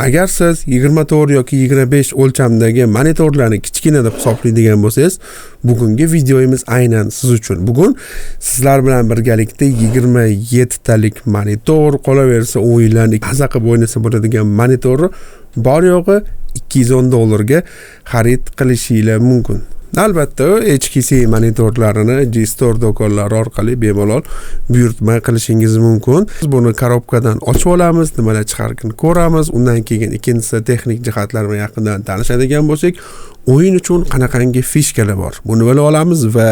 Agar siz 24 yoki 25 o'lchamdagi monitorlarni kichkina deb hisoblaydigan bo'lsangiz, bugungi videomiz aynan siz uchun. Bugun sizlar bilan birgalikda 27 talik monitor, qolaversa o'yinlarni maza qilib o'ynasa bo'ladigan monitorni bor yo'g'i $210 ga xarid qilishinglar mumkin. Albatta, HKC monitorlarini G-Store do'konlari orqali bemalol buyurtma qilishingiz mumkin. Biz buni korobkadan ochib olamiz, nimalar chiqarligini ko'ramiz. Undan keyin ikkinchisi texnik jihatlar bilan yaqindan tanishadigan bo'lsak, o'yin uchun qanaqangi fishkalar bor, buni bilib olamiz va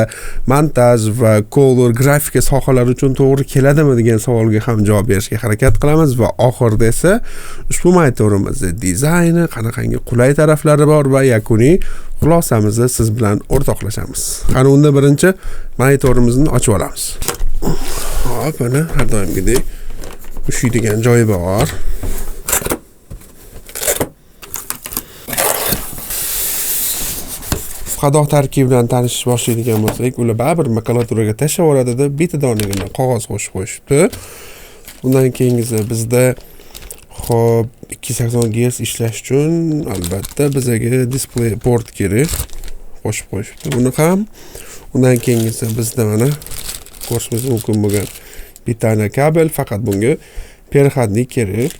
montaj va color grafika sohalari uchun to'g'ri keladimi degan savolga ham javob berishga harakat qilamiz va oxirida esa ushbu monitorimizni dizayni, qanaqangi qulay taraflari bor va yakuniy xulosamizni siz bilan o'rtoqlashamiz. Qani unda birinchi monitorimizni ochib olamiz. Hop, mana har doimgidek ushlaydigan joyi bor. Qadoq tarkibi bilan tanishish boshlaydigan bo'lsak, ular baribir makulaturaga tashlab yuboradida, bitta donagina qog'oz qo'shib qo'yishibdi. Undan keyingisi bizda hop 280 Hz ishlash uchun albatta bizaga display port kerak. Qo'shib qo'yishibdi buni ham. Undan keyingisi bizda mana ko'rishimiz mumkin bo'lgan bitta kabel, faqat bunga perxadnik kerak.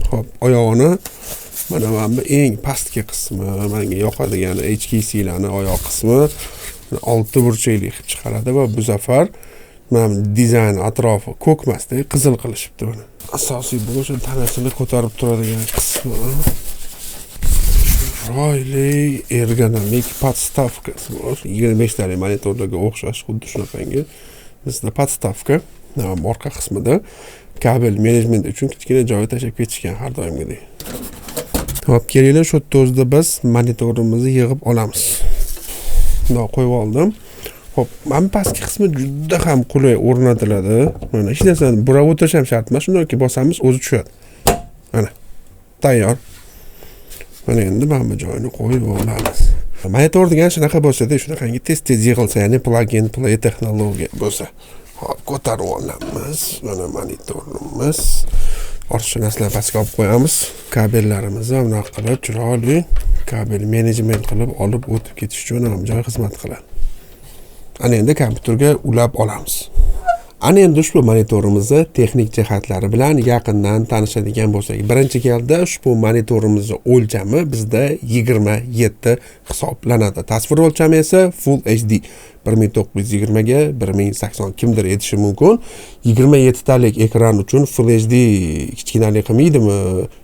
Hop, oyog'ini mana bu eng pastki qismi, menga yoqadigan HKC'larni oyoq qismi 6 burchakli qilib chiqaradi va bu safar mana bu dizayn atrofi ko'k emasda, qizil qilishibdi buni. Asosiy bu o'sha tanasini ko'tarib turadigan qismi. Chiroyli ergonomik podstavkasi bor. 25 talik monitorlarga o'xshash xuddi shunaqangi bizda podstavka. Orqa qismida kabel menejment uchun kichkina joy tashlab ketishgan har doimgidek. Hop, kelinglar, shu yerda o'zida biz monitorimizni yig'ib olamiz. Bundoq qo'yib oldim. Hop, mana pastki qismi juda ham qulay o'rnatiladi. Mana hech narsani burab o'tirish ham shart emas. Shundoq bosamiz, o'zi tushadi. Mana tayyor. Mana endi mana bu joyini qo'yib olamiz. Monitor degan shunaqa bo'lsa-da, shunaqangi tez-tez yig'ilsa, ya'ni plug and play texnologiya bo'lsa. Hop, ko'tarib olamiz. Mana monitorimiz. Ortiqcha narsalarni pastga olib qo'yamiz. Kabellarimizni ham bunaqa qilib chiroyli kabel menejment qilib olib o'tib ketish uchun ham joy xizmat qiladi. Ana endi kompyuterga ulab olamiz. Ana endi ushbu monitorimizni texnik jihatlari bilan yaqindan tanishadigan bo'lsak, birinchi galda ushbu monitorimizni o'lchami bizda 27 hisoblanadi. Tasvir o'lchami esa Full HD 1920 ga 1080 kimdir aytishi mumkin. 27 talik ekran uchun Full HD kichkinalik qilmaydimi?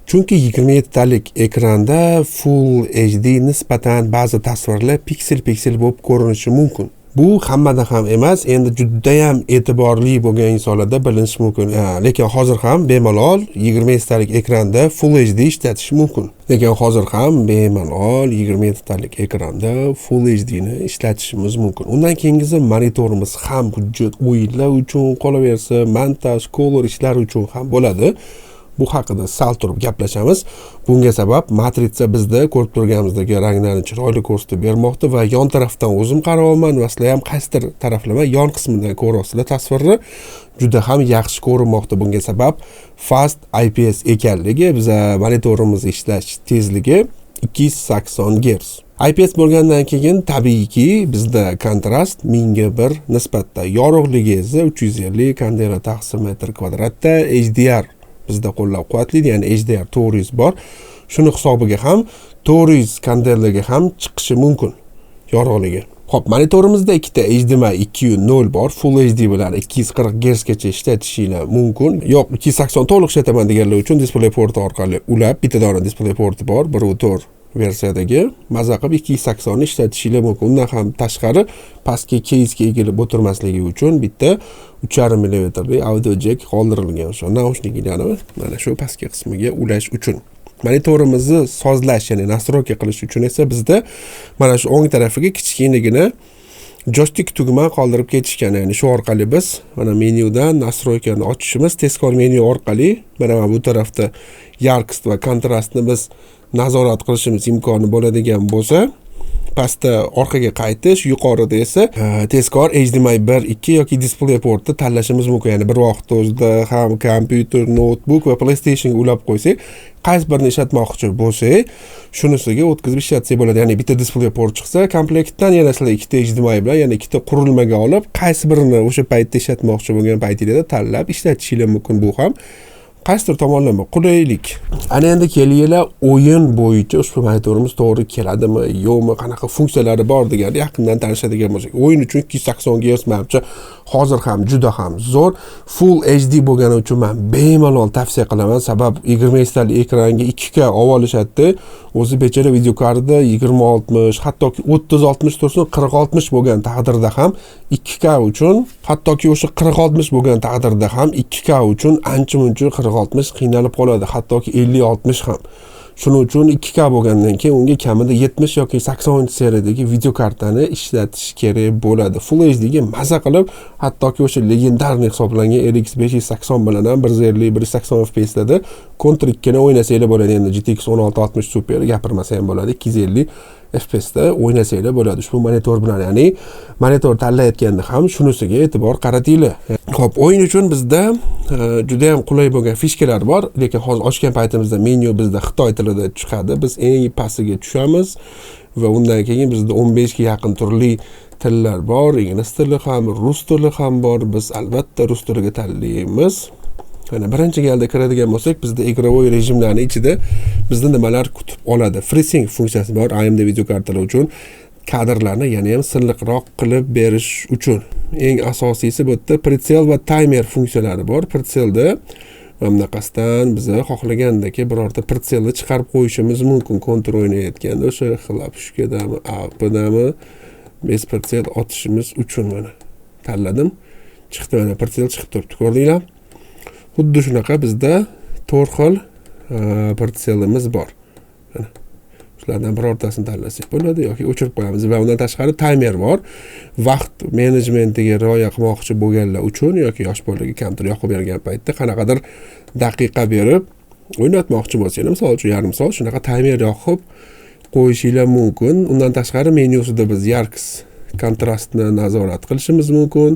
Chunki 27 talik ekranda Full HD nisbatan ba'zi tasvirlar piksel-piksel bo'lib ko'rinishi mumkin. Bu hammada ham emas, endi juda ham e'tiborli bo'lgan insonlarda bilinishi mumkin. Lekin hozir ham bemalol 27 talik ekranda Full HD ishlatish mumkin. Lekin hozir ham bemalol 27 talik ekranda Full HD ni ishlatishimiz mumkin. Undan keyingisi monitorimiz ham hujjat o'yinlar uchun, qolaversa montaj, color ishlar uchun ham bo'ladi. Bu haqida sal turib gaplashamiz. Bunga sabab matritsa bizda ko'rib turganimizdagi ranglarni chiroyli ko'rsatib bermoqda va yon tarafdan o'zim qarayapman va sizlar ham qaysidir taraflama yon qismidan ko'ryapsizlar tasvirni juda ham yaxshi ko'rinmoqda. Bunga sabab Fast IPS ekanligi, biza monitorimiz ishlash tezligi 280 Hz. IPS bo'lgandan keyin tabiiyki bizda kontrast 1000 ga 1 nisbatda, yorug'ligi esa 350 kandela taqsim metr kvadratda, HDR bizda qo'llab-quvvatlaydi, ya'ni HDR 400 bor. Shuni hisobiga ham 400 kandelaga ham chiqishi mumkin yorug'ligi. Xo'p, monitorimizda ikkita HDMI 2.0 bor, Full HD bilan 240 Hz gacha ishlatishinglar mumkin. Yo'q, 280 to'liq ishlataman deganlar uchun display porti orqali ulab, bitta dona display porti bor, 1.4 versiyadagi, maza qilib 280 ni ishlatishinglar mumkin. Undan ham tashqari pastki keysga egilib o'tirmasligi uchun bitta uch yarim millimetrli audio jack qoldirilgan. O'sha naushniklarni mana shu pastki qismiga ulash uchun. Monitorimizni sozlash, ya'ni nastroyka qilish uchun esa bizda mana shu o'ng tarafiga kichkinagina joystick tugma qoldirib ketishgan. Ya'ni shu orqali biz mana menyudan nastroykani ochishimiz, tezkor menyu orqali mana bu tarafda яркость va kontrastni biz nazorat qilishimiz imkoni bo'ladigan bo'lsa, Pastda orqaga qaytish, yuqorida esa tezkor HDMI 1, 2 yoki display portni tanlashimiz mumkin. Ya'ni bir vaqtda o'zida ham kompyuter, noutbuk va PlayStation ulab qo'ysak, qaysi birini ishlatmoqchi bo'lsak, shunisiga o'tkazib ishlatsak bo'ladi. Ya'ni bitta display port chiqsa komplektdan, yana sizlar ikkita HDMI bilan yana ikkita qurilmaga olib, qaysi birini o'sha paytda ishlatmoqchi bo'lgan paytinglarda tanlab ishlatishinglar mumkin. Bu ham qaysidir tomonlama qulaylik. Ana endi kelinglar, o'yin bo'yicha ushbu monitorimiz to'g'ri keladimi, yo'qmi, qanaqa funksiyalari bor degan yaqindan tanishadigan bo'lsak, o'yin uchun 280 Hz manimcha hozir ham juda ham zo'r. Full HD bo'lgani uchun man bemalol tavsiya qilaman. Sabab 20 tali ekranga 2K olib olishadi. O'zi bechora videokarta 2060, hattoki 3060 tursin, 4060 bo'lgan taqdirda ham 2K uchun, hattoki o'sha 4060 bo'lgan taqdirda ham 2K uchun ancha muncha 4060 qiynalib qoladi, hattoki 5060 ham. Shuning uchun 2K bo'lgandan keyin unga kamida 70 yoki 80 seriyadagi videokartani ishlatish kerak bo'ladi. Full HD ga maza qilib, hattoki o'sha легендарный hisoblangan RX 580 bilan ham 150, 180 FPSlarda Counter 2 ni o'ynasanglar bo'ladi. Endi GTX 1660 Super gapirmasa ham bo'ladi, 250 FPSda o'ynasanglar bo'ladi ushbu monitor bilan. Ya'ni monitor tanlayotganda ham shunisiga e'tibor qaratinglar. Xo'p, o'yin uchun bizda juda ham qulay bo'lgan фишка lar bor, lekin hozir ochgan paytimizda menyu bizda xitoy tilida chiqadi. Biz eng pastiga tushamiz va undan keyin bizda 15 ga yaqin turli tillar bor. Ingliz tili ham, rus tili ham bor. Biz albatta rus tiliga tanlaymiz. Mana, birinchi galda kiradigan bo'lsak, bizda игровой rejimlarni ichida bizni nimalar kutib oladi? FreeSync funksiyasi bor AMD videokartalar uchun, kadrlarni yana ham silliqroq qilib berish uchun. Eng asosiysi, bu yerda прицел va taymer funksiyalari bor. Прицел da mana bunaqasidan biza xohlagandek birorta прицел ni chiqarib qo'yishimiz mumkin. Counter o'ynayotganda o'sha хлопушка dami, AWPdami без прицел otishimiz uchun. Mana, tanladim, chiqdi, mana прицел chiqib turibdi, ko'rdinglar. Xuddi shunaqa bizda to'rt xil прицел imiz bor. Mana shulardan birortasini tanlasak bo'ladi yoki o'chirib qo'yamiz. Va undan tashqari taymer bor, vaqt menejmentiga rioya qilmoqchi bo'lganlar uchun yoki yosh bolaga kompyuter yoqib bergan paytda qanaqadir daqiqa berib o'ynatmoqchi bo'lsanglar, misol uchun, yarim soat, shunaqa taymer yoqib qo'yishinglar mumkin. Undan tashqari menyusida biz яркость, kontrastni nazorat qilishimiz mumkin.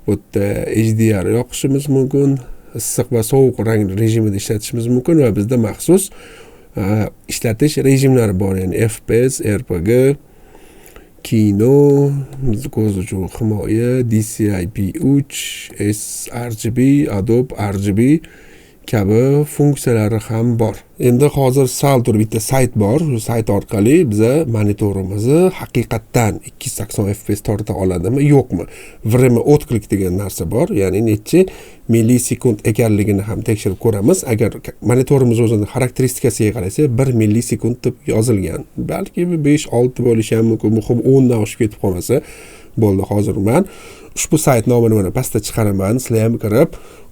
Bu yerda HDR yoqishimiz mumkin, issiq va sovuq rang rejimida ishlatishimiz mumkin va bizda maxsus ishlatish rejimlari bor, ya'ni FPS, RPG, kino, ko'z uchun himoya, DCI P3, sRGB, Adobe RGB kabi funksiyalari ham bor. Endi hozir sal turib bitta sayt bor. Shu sayt orqali biza monitorimizni haqiqatdan 280 fps torta oladimi, yo'qmi, время отклик degan narsa bor, ya'ni nechi millisekund ekanligini ham tekshirib ko'ramiz. Agar monitorimiz o'zini xarakteristikasiga qarasak, 1 millisekund deb yozilgan, balki 5-6 bo'lishi ham mumkin. Muhim, 10 dan oshib ketib qolmasa bo'ldi. Hozir man ushbu sayt nomini mana pastda chiqaraman, sizlar ham kirib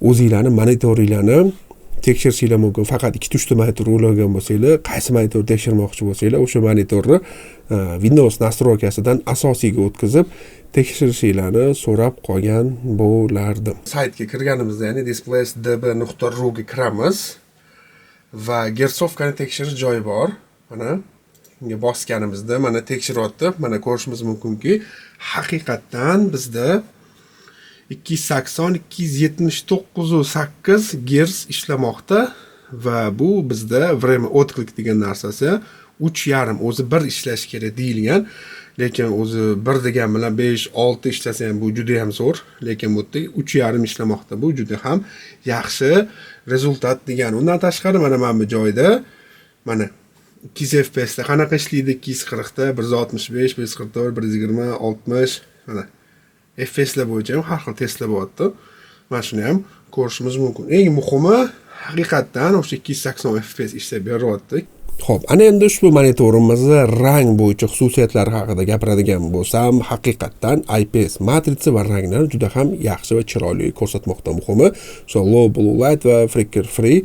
o'zinglarni monitoringlarni tekshirishinglar mumkin. Faqat ikkita, uchta monitor ulagan bo'lsanglar, qaysi monitor tekshirmoqchi bo'lsanglar, o'sha monitorni Windows настройка sidan asosiyga o'tkazib tekshirishinglarni so'rab qolgan bo'lardim. Saytga kirganimizda, ya'ni displaysdb.ru ga kiramiz va герцовка ni tekshirish joyi bor. Mana unga bosganimizda, mana, tekshiryapti. Mana, ko'rishimiz mumkinki, haqiqatdan bizda 280, 279,8 gerts ishlamoqda va bu bizda время отклик degan narsasi 3,5. O'zi 1 ishlashi kerak deyilgan, lekin o'zi 1 degan bilan 5-6 ishlasa ham bu juda ham zo'r, lekin bu yerda 3,5 ishlamoqda. Bu juda ham yaxshi результат degani. Undan tashqari, mana bu joyda, mana, 200 fpsda qanaqa ishlaydi, 240 da, 165, 144, 120, 60, mana FPSlar bo'yicha ham har xil testlar bo'lyapti. Mana shuni ham ko'rishimiz mumkin. Eng muhimi, haqiqatdan o'sha 280 FPS ishlab beryapti. Xo'p, ana endi ushbu monitorimizni rang bo'yicha xususiyatlari haqida gapiradigan bo'lsam, haqiqatdan IPS matritsa va ranglar juda ham yaxshi va chiroyli ko'rsatmoqda. Muhimi, o'sha low blue light va flicker free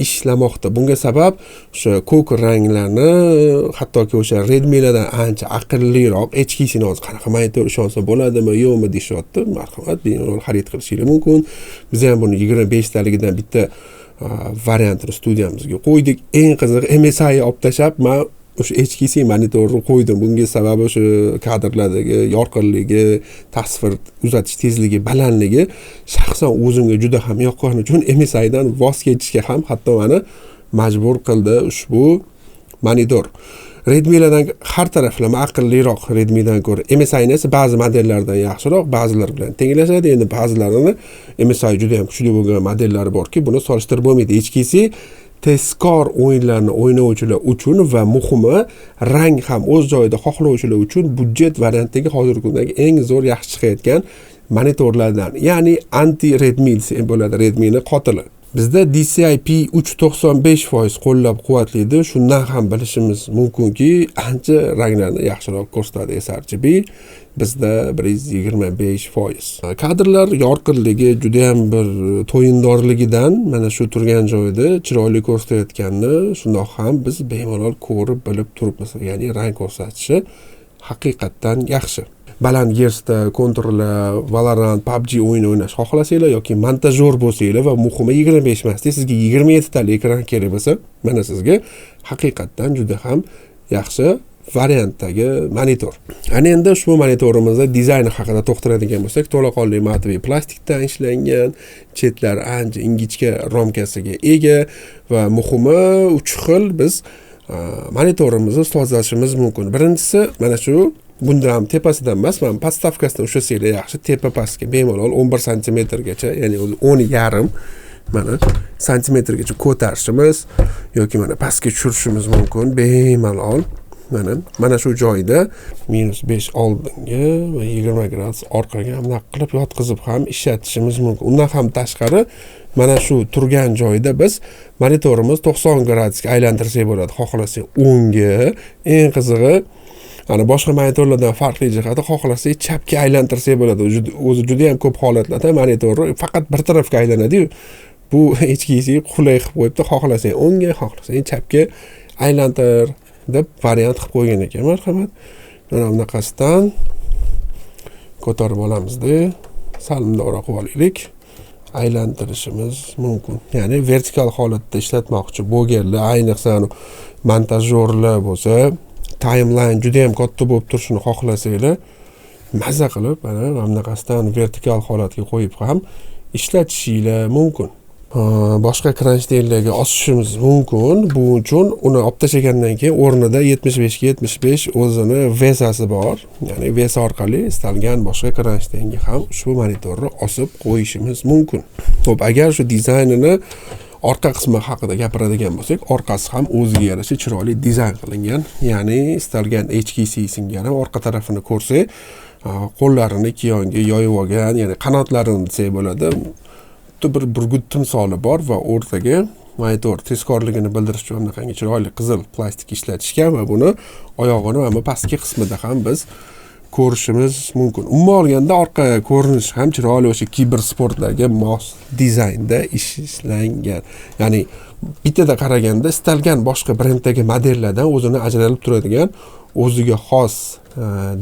ishlamoqda. Bunga sabab o'sha ko'k ranglarni, hattoki o'sha Redmilardan ancha aqlliroq. HKCni hozir qanaqa monitor, ishonsa bo'ladimi, yo'qmi deyishyapti. Marhamat, bemalol xarid qilishingiz mumkin. Biz ham buni 25 taligidan bitta variantini studiyamizga qo'ydik. Eng qizig'i, MSI olib tashlab, man o'sha HKC monitorni qo'ydim. Bunga sababi o'sha kadrlardagi yorqinligi, tasvir uzatish tezligi balandligi shaxsan o'zimga juda ham yoqqani uchun MSIdan voz kechishga ham hatto mani majbur qildi ushbu monitor. Redmi'lardan har taraflama aqlliroq Redmi'dan ko'ra. MSI'ni esa ba'zi modellardan yaxshiroq, ba'zilar bilan tenglashadi. Endi ba'zilarini MSI juda ham kuchli bo'lgan modellari borki, buni solishtirib bo'lmaydi. HKC tezkor o'yinlarni o'ynovchilar uchun va muhimi rang ham o'z joyida xohlovchilar uchun budjet variantdagi hozirgi kundagi eng zo'r yaxshi chiqayotgan monitorlardan. Ya'ni anti Redmi desa bo'ladi, Redmi'ni qotili. Bizda DCI P3 95% qo'llab-quvvatlaydi. Shundan ham bilishimiz mumkinki, ancha ranglarni yaxshiroq ko'rsatadi sRGB. Bizda 125%. Kadrlar yorqinligi juda ham bir to'yimdorligidan mana shu turgan joyda chiroyli ko'rsatayotganini shundoq ham biz bemalol ko'rib bilib turibmiz. Ya'ni rang ko'rsatishi haqiqatdan yaxshi. Baland gersda konturlar, Valorant, PUBG o'yin o'ynash xohlasanglar yoki montajyor bo'lsanglar va muhimi 25 emasda sizga 27 tali ekran kerak bo'lsa, mana sizga haqiqatdan juda ham yaxshi variantdagi monitor. Ana endi ushbu monitorimizda dizayni haqida to'xtaladigan bo'lsak, to'laqonli матовый plastikdan ishlangan, chetlari ancha ingichka romkasiga ega va muhimi 3 xil biz monitorimizni sozlashimiz mumkin. Birinchisi mana shu, bundan ham tepasidan emas, mana podstavkasidan ushlasanglar yaxshi, tepa pastga bemalol 11 santimetrgacha, ya'ni o'zi 10,5 mana santimetrgacha ko'tarishimiz yoki mana pastga tushirishimiz mumkin bemalol. Mana shu joyda -5 oldinga va 20 gradus orqaga bunaqa qilib yotqizib ham ishlatishimiz mumkin. Undan ham tashqari mana shu turgan joyda biz monitorimiz 90 gradusga aylantirsak bo'ladi. Xohlasak o'ngga, eng qizig'i ana boshqa monitorlardan farqli jihati, xohlasak chapga aylantirsak bo'ladi. O'zi juda ham ko'p holatlarda monitorni faqat bir tarafga aylanadi-yu. Bu HKC qulay qilib qo'yibdi, xohlasang o'ngga, xohlasang chapga aylantir deb variant qilib qo'ygan ekan. Marhamat. Mana bunaqasidan ko'tarib olamizda, sal bundoqroq qilib olaylik. Aylantirishimiz mumkin. Ya'ni vertikal holatda ishlatmoqchi bo'lganlar, ayniqsa montajyorlar bo'lsa, timeline juda ham katta bo'lib turishini xohlasanglar, maza qilib mana bunaqasidan vertikal holatga qo'yib ham ishlatishinglar mumkin. Boshqa kronштейнlarga osishimiz mumkin. Bu uchun uni olib tashlagandan keyin o'rnida 75 ga 75 o'zini vesasi bor. Ya'ni ves orqali istalgan boshqa kronштейнga ham ushbu monitorni osib qo'yishimiz mumkin. Xo'p, agar shu dizaynini orqa qismi haqida gapiradigan bo'lsak, orqasi ham o'ziga yarasha chiroyli dizayn qilingan. Ya'ni istalgan HKC singari orqa tarafini ko'rsak, qo'llarini ikki yonga yoyib olgan, ya'ni qanotlarini desak bo'ladi. Xuddi bir burgut timsoli bor va o'rtaga monitor tezkorligini bildirish uchun bunaqangi chiroyli qizil plastik ishlatishgan va buni oyog'ini mana bu pastki qismida ham biz ko'rishimiz mumkin. Umuman olganda orqa ko'rinishi ham chiroyli, o'sha kibersportlarga mos dizaynda ishlangan. Ya'ni bittada qaraganda istalgan boshqa brenddagi modellardan o'zini ajralib turadigan o'ziga xos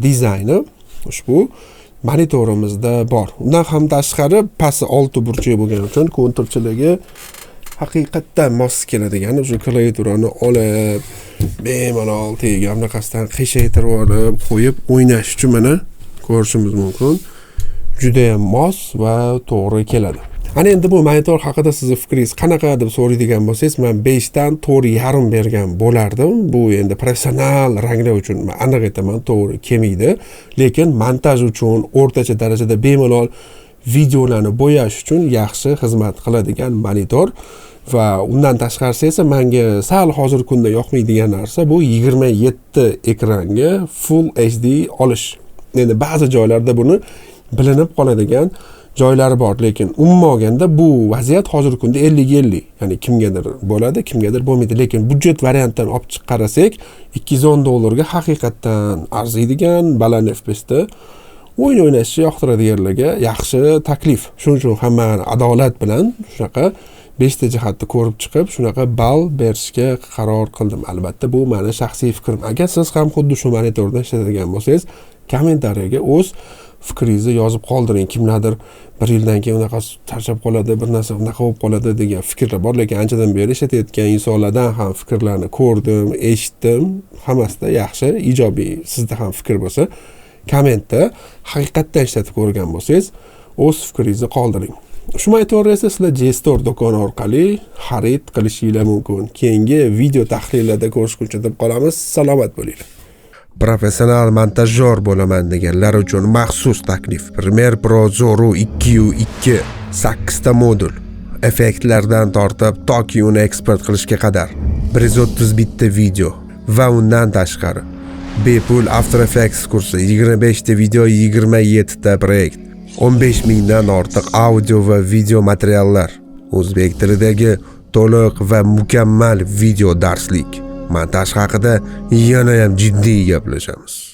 dizayni ushbu monitorimizda bor. Undan ham tashqari pasti 6 burchak bo'lgani uchun konturchiligi haqiqatdan mos keladigan o'sha klaviaturani olib bemalol tagiga bunaqasidan qiyshaytirib olib qo'yib o'ynash uchun mana ko'rishimiz mumkin. Juda ham mos va to'g'ri keladi. Ana endi bu monitor haqida sizni fikringiz qanaqa deb so'raydigan bo'lsangiz, men 5 dan 4,5 bergan bo'lardim. Bu endi professional ranglar uchun men aniq aytaman, to'g'ri kelmaydi. Lekin montaj uchun o'rtacha darajada bemalol videolarni bo'yash uchun yaxshi xizmat qiladigan monitor. Va undan tashqarisi esa menga sal hozirgi kunda yoqmaydigan narsa bu 27 ekranga Full HD olish. Endi ba'zi joylarda buni bilinib qoladigan joylari bor, lekin umuman olganda bu vaziyat hozirgi kunda 50-50, ya'ni kimgadir bo'ladi, kimgadir bo'lmaydi. Lekin budjet variantdan olib chiqib qarasak, 210 dollarga haqiqatdan arziydigan baland FPSda o'yin o'ynashni yoqtiradiganlarga yaxshi taklif. Shuning uchun ham men adolat bilan shunaqa 5 ta jihatni ko'rib chiqib, shunaqa ball berishga qaror qildim. Albatta bu meni shaxsiy fikrim. Agar siz ham xuddi shu monitorda ishlatadigan bo'lsangiz, kommentariyaga o'z Fikringizni yozib qoldiring. Kimlardir bir yildan keyin unaqa charchab qoladi, bir narsa unaqa bo'lib qoladi degan fikrlar bor, lekin anchadan beri ishlatayotgan insonlardan ham fikrlarni ko'rdim, eshitdim. Hammasida yaxshi, ijobiy. Sizda ham fikr bo'lsa, kommentda haqiqatdan ishlatib ko'rgan bo'lsangiz, o'z fikringizni qoldiring. Shu monitorni esa sizlar JStore do'koni orqali xarid qilishinglar mumkin. Keyingi video tahlillarda ko'rishguncha deb qolamiz. Salomat bo'linglar. Professional montajyor bo'laman deganlar uchun maxsus taklif. Premiere Pro Zoro 2.2, 8 ta modul. Effektlardan tortib toki uni eksport qilishga qadar 131 ta video va undan tashqari bepul After Effects kursi, 25 ta video, 27 ta proyekt, 15 mingdan ortiq audio va video materiallar, o'zbek tilidagi to'liq va mukammal video darslik. Montaj haqida yana ham jiddiy gaplashamiz.